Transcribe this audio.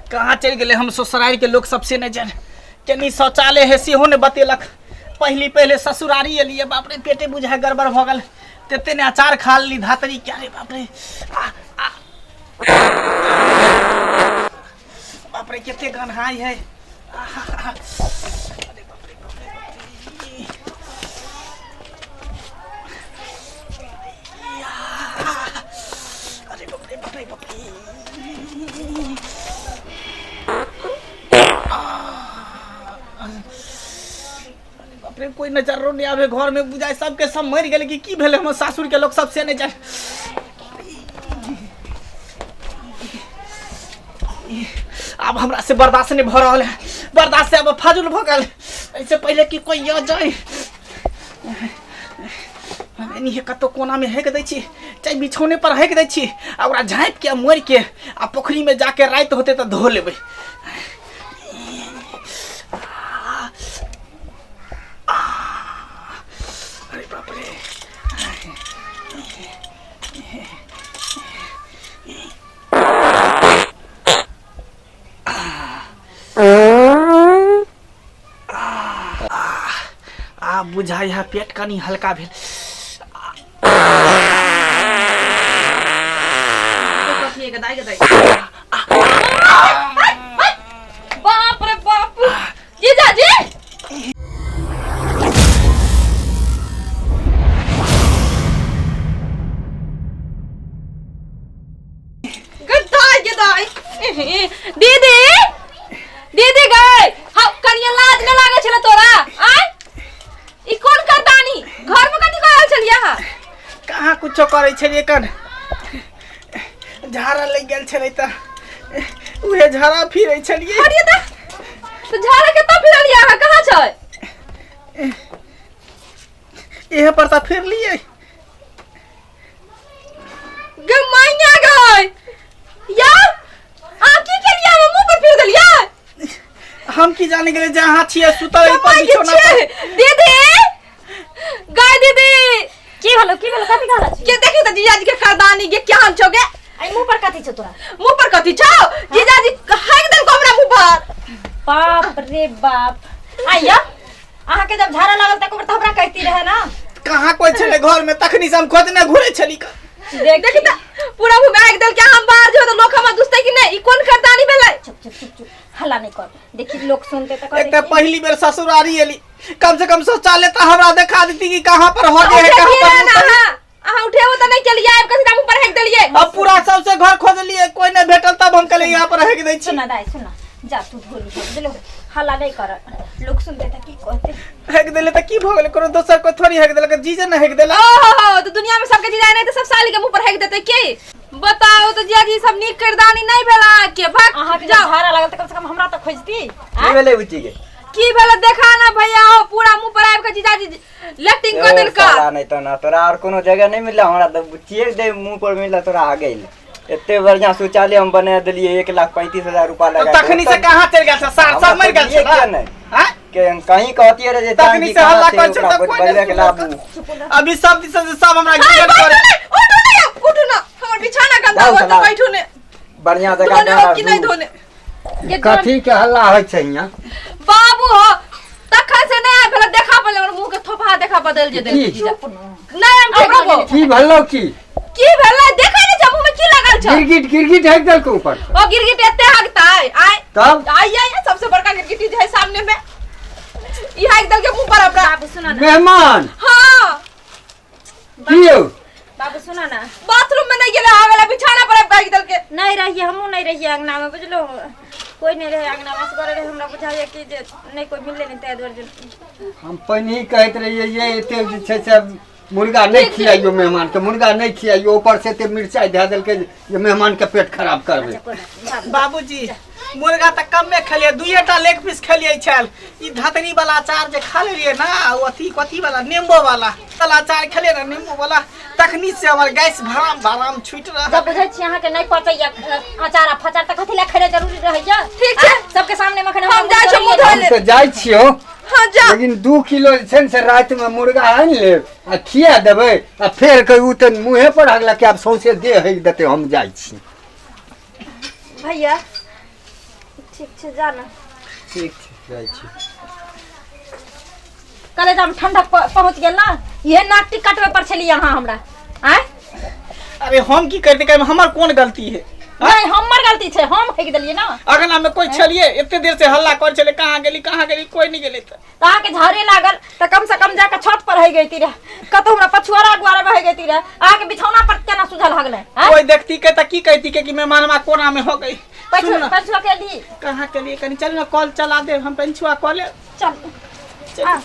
कहाँ चलि गेलै हम ससुरारि के लोक सबसे नहि जाने केनी शौचालय है सेहो नहि बतेलक। पहली पहले ससुरारी एलियै, बाप रे पेटे बुझाय गड़बड़ भऽ गेल, तेते ने अचार खा लेली धातरी क्या रे बाप रे। आ, आ, बाप रे कते गन्हाई है। आहा, अरे बाप रे बाप रे बाप रे। अरे बाप रे बाप रे बाप रे। बाप रे कोई नजरो नहीं आवे घर में, बुझाए सबके सब मर गेल कि की भेलै हमर सासुर के लोग सबसे नहीं जाए। आब हमरा से बर्दाश्त नहीं भऽ रहल है, बर्दाश्त से अब फाजुल भऽ गेल। ऐसे पहले कि कोई आ जाए, एनाहिए कतौ कोना में हेक दै छी, चाहे बिछौने पर हेक दै छी, आ ओकरा झाँपि के मोड़ि के आ पोखरी में जाके राति होतै तऽ धो लेबै। अरे बाप रे, आब बुझाइ है पेट कनी हल्का भेल। बाप रे बाप, जीजाजी गद्दाई गद्दाई। दीदी दीदी गए हम कनिया, लाज न लागे छले तोरा? आय ई कोन करदानी घर में कथी करल छलियै अहाँ? कहाँ कुछो करै छलियै, कन झाड़ा लागि गेल छलै तऽ उहे झाड़ा फिरै छलियै। अरे तऽ झाड़ा कतऽ फिरलियै अहाँ? कहाँ छै? इहे पर तऽ फिरलियै। गे मैया गए या अहाँ की केलियै? हमर मुंह पर फिर देलियै। हम की जाने गेलै जे अहाँ छियै सुतल एहि पर माय के बिछौना पर। छियै। दीदी गाय दीदी की भेलो, की भेलो, कथी कहला छी? के देखी त जीजाजी के करदानी गे केहन छौ गे। आई मुंह पर कथी छौ तोरा? मुंह पर कथी छौ? जीजाजी हाइक देलको हमरा मुंह पर। बाप रे बाप, आइया अहाँ के जब झाड़ा लागल तक तऽ हमरा कहती रहे ना। कहाँ कोई छलै घर में, तखनी से हम खोजने घुरे छली। देख देखी त पूरा मुंह में हाइक देलके। हम बाहर जेबै त लोक हमरा दुसतै कि नहि? ई कोन करदानी भेलै? चुप चुप चुप चुप, हल्ला नहीं कर, देखी लोग सुनते तऽ एक तऽ पहली बेर ससुरारी एली, कम से कम शौचालय तऽ हमरा देखा देती कि कहाँ पर हो गए है, कहाँ उठेलियै पर ना नहीं। अहाँ अहाँ उठेबो तऽ नहि केलियै, आबि कऽ सीधा मुंह पर हाइक देलियै। अब पूरा सबसे घर खोजलिए, कोई नहीं भेटल, तब हम कहलिए यहाँ पर हेक दै छी। सुना दाई सुना, जा तू धो ली, बुझलो? हल्ला नहीं कर, लोग सुनते तऽ की कहते? हेक देले तऽ की भऽ गेलै? कोनो दोसर कोई थोड़ी हेक देलक, जीजे ने हेक देला। ओहो तो दुनिया में सबके जीजा नहीं तो सब साली के मुंह पर हेक देते की? बताओ तो जीजाजी, सब नीक किरदानी नहीं भेल अहाँ के। भाग अहाँ के जाओ। झाड़ा लागल तऽ कम से कम हमरा तऽ खोजती। की भेलै बुच्ची के? की भेल देखा ना भैया हो, पूरा मुंह पर आबि के जीजाजी लेटिंग कऽ ए, देलका। साला नहीं तो ना तोरा और कोनो जगह नहीं मिलला, हमरा तऽ बुच्चिए के दे मुंह पर मिलला तोरा आ गेल। एते बढ़िया शौचालय हम बना देलिए 1,35,000 रुपा लगा के। तखनी से कहाँ चलि गेल छल सार? हमरा सब मरि गेल सोचलिए छल किया नहि? आँय? के हम कहीं कहतिए रहे जे तखनी चांदी से हल्ला कहाँ छै, करै छल ओकरा तऽ कोई नहि बनबे के लाबू। अभी सब दिस से सब हमरा हाय, गिरल बैठू करे। ने, उठू ने, उठू ना, हमर बिछाना गंदा जाउ हो तऽ साला। बैठू ने। बढ़िया जगह धोने हो कि दू। नहीं धोने? कथी के हल्ला होइ छै यहाँ? बाबू हो, तखन से नहीं आयल भेल, देखा पड़ले हमर मुंह के थोपा देखा बदल जे देल की? जीजा। नहीं हम ठीक रहबो। की भेलौ? की की भेलै देखै नहीं छै मुंह में की लागल छै? गिरगिट गिरगिट हेक देलकौ ऊपर से? ओ गिरगिट एते हगतै आय तब आई आई सबसे बड़का गिरगिटी जे है सामने में, ई हग देल के मुंह पर हमरा। बाबू सुना ना। मेहमान। हां की यौ? बाबू सुना ना, बाथरूम में नहीं गेले आवेला, बिछाना पर आबि हग देल के। नहीं रहिए, हमहूँ नहीं रहिए अंगना में, बुझलो? कोई नहीं रहे अंगना में, असगर रहे। हमरा बुझाइए कि जे नहीं कोई मिलले नहीं ताहि दुआरे जे हम पहिनहि कहैत रहियै जे एते जे छै से मुर्गा नहि खियाइयो मेहमान के, मुर्गा नहि खियाइयो। ऊपर से एते मिरचाइ धए देलकै जे मेहमान के पेट खराब करबै। अच्छा, कोई बात नहीं, बाबू। बाबूजी मुर्गा तऽ कमे खेलियै, दुइए टा लेग पीस खेलियै छल। ई धतरी वाला अचार जे खा लेलियै ना, ओ अथी कथी वाला, नींबू वाला वाला अचार खेलियै ना, नींबू वाला, तखनी से हमर गैस भराम भराम छूटि रहल। जब बुझै छी अहाँके नहि पचैया अचार आ फचार तऽ कथी लए खेनाइ जरूरी रहैया? ठीक छै। आँय? सबके सामने में एखन हम जाइ छी मुँह धोइ हम ले। तऽ जाइ छियौ। हाँ जा। लेकिन 2 किलो जे छै ने से रातिमे मुर्गा आनि लेब आ खिया देबै, आ फेर कहू तऽ मुँहे पर हगलक आब सौंसे देह हगि देतै। हम जाइ छी। भैया ठीक छै जा ने। ठीक छै, जाइ छी। कलेजा में ठंडक पहुंच गेल ना, इहे नाक कटबे पर छलियै अहाँ हमरा। आँय? अरे हम की करते, कहे हमर कोन गलती है? नहीं, हमर गलती छै, हम हेक देलियै ना। अगना में कोई छलिए, एते देर से हल्ला कर छले, कहाँ गेली कहाँ गेली, कोई नहीं गेली। तऽ तऽ अहाँके झाड़े लागल तऽ कम से कम जाके छत पर है गई रहे, कतौ हमरा पछुआरा अगुआरा में है गई रहे, अहाँके बिछौना पर केना सुझल हगलै? आँय? कोई देखती के तऽ की कहती के कि मेहमानवा कोना में हो गई। सुन ना। पछुआ के ली। कहाँ के लिए? कनी चल ना, कॉल चला दे, हम पंछुआ कॉल चल। चल। आ।